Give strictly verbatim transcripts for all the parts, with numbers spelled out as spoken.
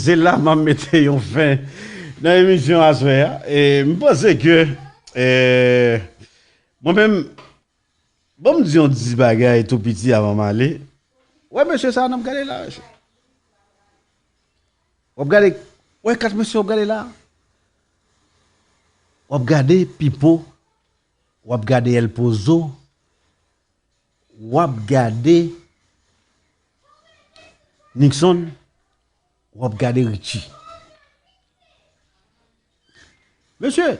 Se la m ap mete yon fen nan emisyon aswè a. E m panse ke, e, mwen menm, bon, m di yon ti bagay tou piti avan m ale. Wè mesye sa a n ap gade la, mesye. W ap gade, wè kat mesye w ap gade la. W ap gade Pipo, w ap gade El Pozo, w ap gade Nixon, w ap gade Richie. Mesye,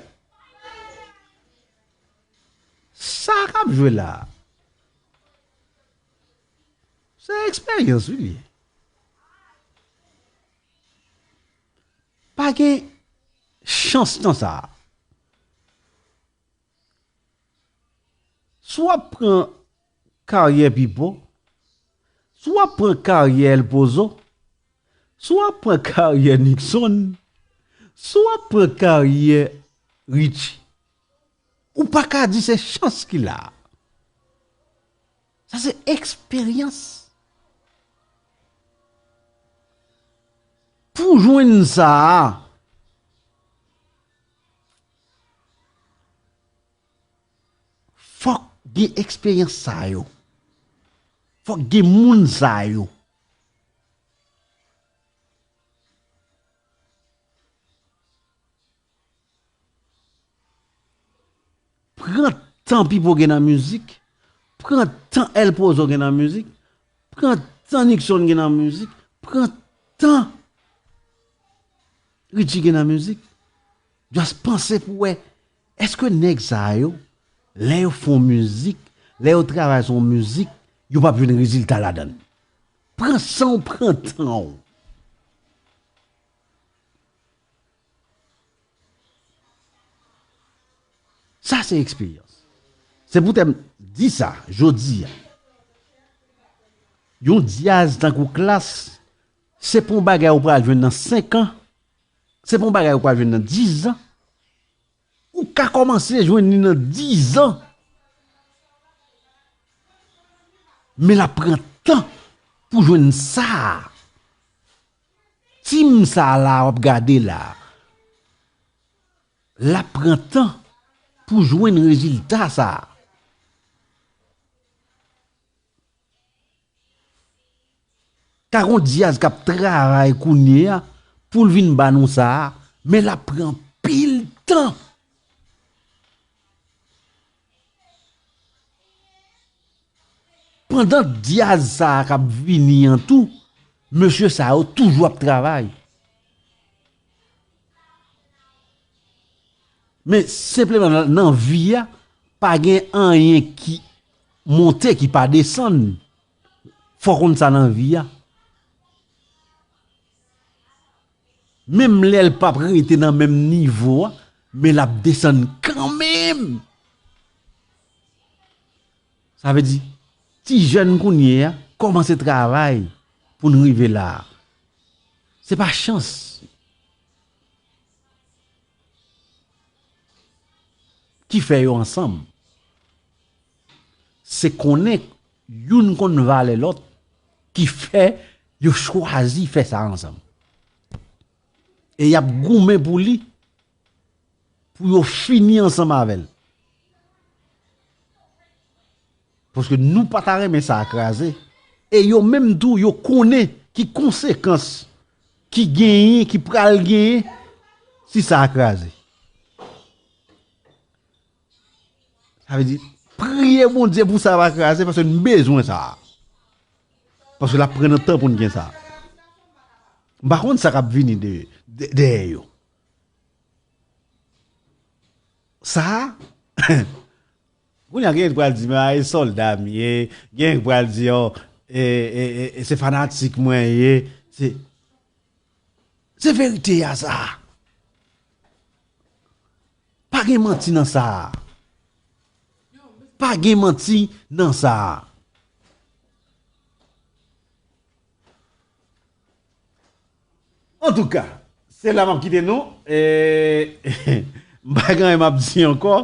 sa k ap jwe la, se eksperyans, wi, li ye. Pa gen chans nan sa a. Si w ap pran karyè Pipo, si w ap pran karyè El Pozo, si w ap pran karyè Nixon, si w ap pran karyè Richie, ou pa ka di se chans ki la. Sa se eksperyans. Pou jwenn sa a, fòk gen eksperyans sa yo. Fòk gen moun sa yo. Pran tan Pipo gen nan mizik, pran tan El Pozo gen nan mizik, pran tan Nixon gen nan mizik, pran tan Richie gen nan mizik. Just panse pou wè, èske nèg sa yo, lè yo fè yon mizik, lè yo travay sou yon mizik, yo p ap jwenn rezilta ladan l? Pran san w, pran tan w. Sa se eksperyans. Se poutèt m di sa jodi a. Yon dyaz tankou Klass, se pa yon bagay ou pral jwenn nan senk an, se pa yon bagay ou pral jwenn nan diz an. Ou ka kòmanse jwenn li nan diz an. Men l ap pran tan pou jwenn sa a. Tim sa a la w ap gade la, l ap pran tan pou jwenn rezilta sa a. Ka gon dyaz k ap travay kounye a pou l vin ba nou sa a, men l ap pran anpil tan. Pandan dyaz sa a k ap vini an tou, mesye sa yo toujou ap travay. Men senpleman nan, nan vi a, pa gen anyen ki monte ki pa desann. Fò w konn sa nan vi a. Menm lè l p ap rete nan menm nivo a, men l ap desann kanmenm. Sa vle di, ti jèn kounye a kòmanse travay pou n rive la a. Se pa chans ki fè yo ansanm. Se konnen youn konn valè lòt ki fè yo chwazi fè sa ansanm. E y ap goumen pou li, pou yo fini ansanm avè l. Paske nou pa ta renmen sa a kraze. E yo menm tou, yo konnen ki konsekans ki genyen, ki pral genyen, si sa a kraze. Sa vle di, priye Bondye pou sa pa kraze, paske n bezwen sa a. Paske l ap pran nan tan pou n gen sa a. M pa konn sa k ap vini de, de, dèyè yo. Sa a, kounye a, gen ki pral di, "Men a, e sòlda m ye." Gen ki pral di, "Ò, e, e, e, e se fanatik mwen ye." Se, se verite a sa a. Pa gen manti nan sa a. Pa gen manti nan sa a. Antouka, se la m ap kite nou. E, m pa gen anyen m ap di ankò.